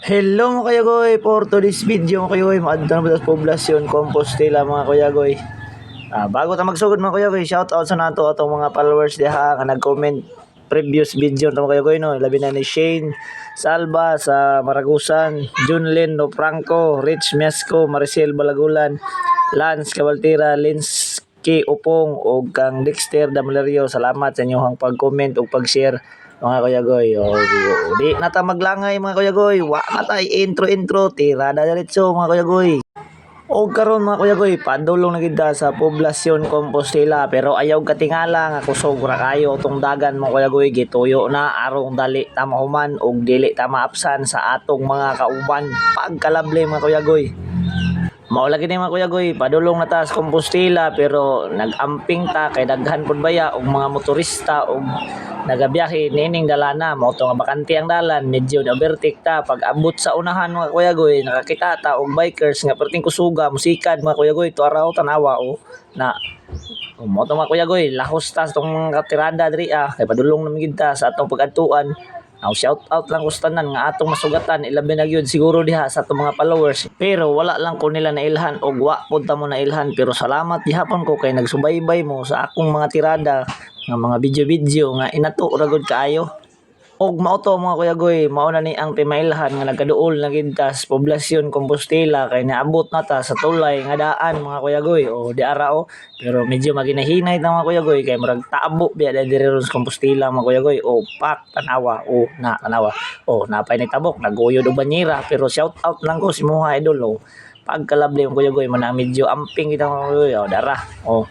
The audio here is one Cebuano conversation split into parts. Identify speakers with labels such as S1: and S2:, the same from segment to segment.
S1: Hello, mga kuyagoy! For today's video, mga kuyagoy, maadto na ba sa poblasyon Compostela, mga kuyagoy. Bago ta magsugod, mga kuyagoy, shout out sa nato atong mga followers diha nga nag-comment previous video to, mga kuyagoy, no. Labi na ni Shane Salva sa Maragusan, Junlin No Franco, Rich Mesco, Maricel Balagulan, Lance Cabaltira, Lins K. Upong ug kang Dexter Damalerio. Salamat sa inyong pag-comment ug pag-share, mga kuyagoy. O, di na ta maglangay, mga kuyagoy. Wa na tay intro intro, tirada diretso, mga kuyagoy. O karon, mga kuyagoy, padulong na gid ta sa poblasyon Compostela, pero ayaw katingala nga kusog ra kayo tong dagan, mga kuyagoy. Gituyo na arong dali ta mahuman ug dili ta maapsan sa atong mga kauban. Pagkalable, mga kuyagoy. Mao lagi ni, mga kuyagoy, padulong na ta sa Compostela, pero nag-amping ta kay daghan pud baya og mga motorista og nagabiyahe niining dalana. Mao to nga bakante ang dalan, medyo na overtake ta. Pag abot sa unahan, mga kuyagoy, nakakita ta og bikers nga perting kusuga musikad, mga kuyagoy. Tuaraw, tanawa o na. Mao to, mga kuyagoy, lahos ta sa atong mga katirada diri ah, kay padulong na gid ta sa atong pag-adtuan. Now, shout out lang ko sa tanan nga atong masugatan, ilabi na gyud siguro diha sa atong mga followers. Pero wala lang ko nila nailhan og wa pud ta mo nailhan, pero salamat gihapon ko kay nagsubaybay mo sa akong mga tirada nga mga video-video nga inato ra gud kaayo. Og mao to, mga kuyagoy, mao na ni ang timailhan nga nagkaduol na gid ta sa poblasyon Compostela kay naabot na ta sa tulay nga daan, mga kuyagoy. O di ara o, pero medyo maginahinay ta, mga kuyagoy, kay murag tabo biya diri ron sa Compostela, mga kuyagoy. O pak, tanawa o na, tanawa o napay tabok naguyod og banyera, pero shout out lang ko si Muha idol o. Pagkalable yung kuyagoy man, medyo amping kita, mga kuyagoy. O dara o.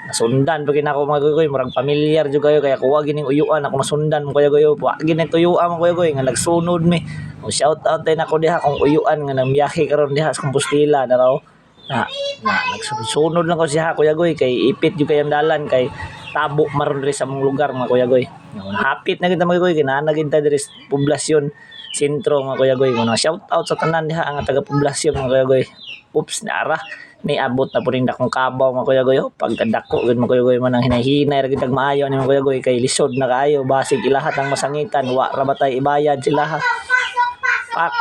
S1: Nasundan pa gid nako, mga kuyagoy, murag pamilyar jud kayo kaya kuha gining uyuan ako nasundan, mga kuyagoy. Wa gid ni tuyuan, mga kuyagoy, nga nagsunod mi. O shout out din ako diha kung uyuan nga nangbiyahe karon diha sa Compostela na raw. Na nagsunod lang ko siya, kuyagoy, kay ipit jud kayong dalan kay tabo maron diri sa among lugar, mga kuyagoy. Hapit na kita, mga kuyagoy, kay naa na gid ta diri sa poblasyon sentro, mga kuyagoy. Mga shout out sa tanan diha nga taga poblasyon, mga kuyagoy. Oops, naara niabot na po rin akong kabaw, mga kuyagoy. Oh, pagkadako gud, mga kuyagoy, man ang hinahinay ra gid tag maayo ni, mga kuyagoy, kay lisod na kaayo basig ilahat ang masangitan, wa ra ba tay ibayad sila ha. Pak,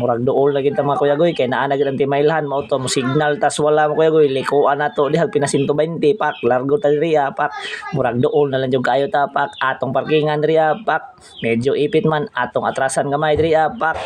S1: murag duol na gid ta, mga kuyagoy, kay naa na gid ang timailhan. Mao to mo signal tas wala, mga kuyagoy, likuan nato diha pina 120 pak, largo ta diri ah, pak, murag duol na lang jud kaayo ta. Pak, atong parkingan diri ah, pak, medyo ipit man, atong atrasan gamay diri ah, pak,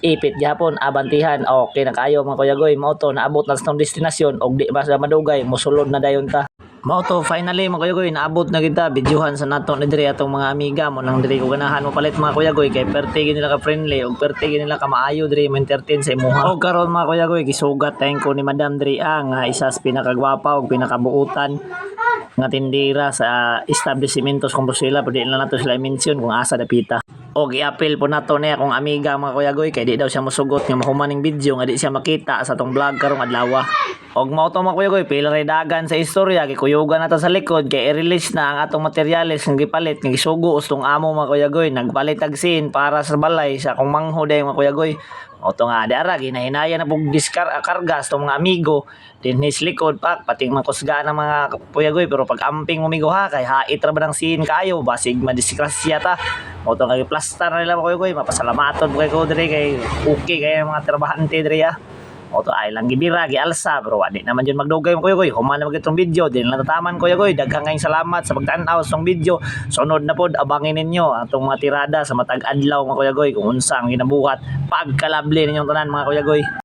S1: ipit gihapon, abantihan. Okay na kaayo, mga kuyagoy. Mao to naabot na sa atong destinasyon og di ba sa madugay mosulod na dayon ta. Mao to, finally, mga kuyagoy, naabot na kita. Videohan sa nato ni diri atong mga amiga mo nang diri ko ganahan mo palit, mga kuyagoy, kay perte gid nila ka friendly ug perte gid nila ka maayo diri mo entertain sa imuha. Og karon, mga kuyagoy, gisugat tayo ko ni Madam diri ah, nga isa sa pinakagwapa ug pinakabuutan nga tindera sa establishmentos Compostela, pero di na nato sila i-mention kung asa dapita. O giapil po nato niya akong amiga, mga kuyagoy, kay di daw siya mosugot nga mahuman ning video nga di siya makita sa atong vlog karong adlaw. Og mao to, mga kuyagoy, pila ray dagan sa istorya, gikuyugan nato sa likod kay i-release na ang atong materyales nga gipalit nga gisugo ustong amo, mga kuyagoy. Nagpalit og sin para sa balay sa akong mangho day, mga kuyagoy. Mao to nga di ara ginahinaya na pug diskar karga sa atong mga amigo dinhi sa likod, pak pating makusgaan ang mga kuyagoy, pero pag amping mo migo ha, kay hait ra ba ng sin kayo, basig madisgrasya ta. Mao to nga giplastar na nila, mga kuyagoy. Mapasalamaton po kay ko diri kay okay kay mga trabahante diri ah. Mao to ay lang gibira, gialsa, pero wa di naman jud magdugay, mga kuyagoy. Human na itong video, di na tataman, kuyagoy. Daghang kayong salamat sa pagtan-aw sa itong video. Sunod na pod, abangin ninyo atong mga tirada sa matag adlaw, mga kuyagoy, kung unsa ang ginabuhat. Pagkalable ninyong tanan, mga kuyagoy.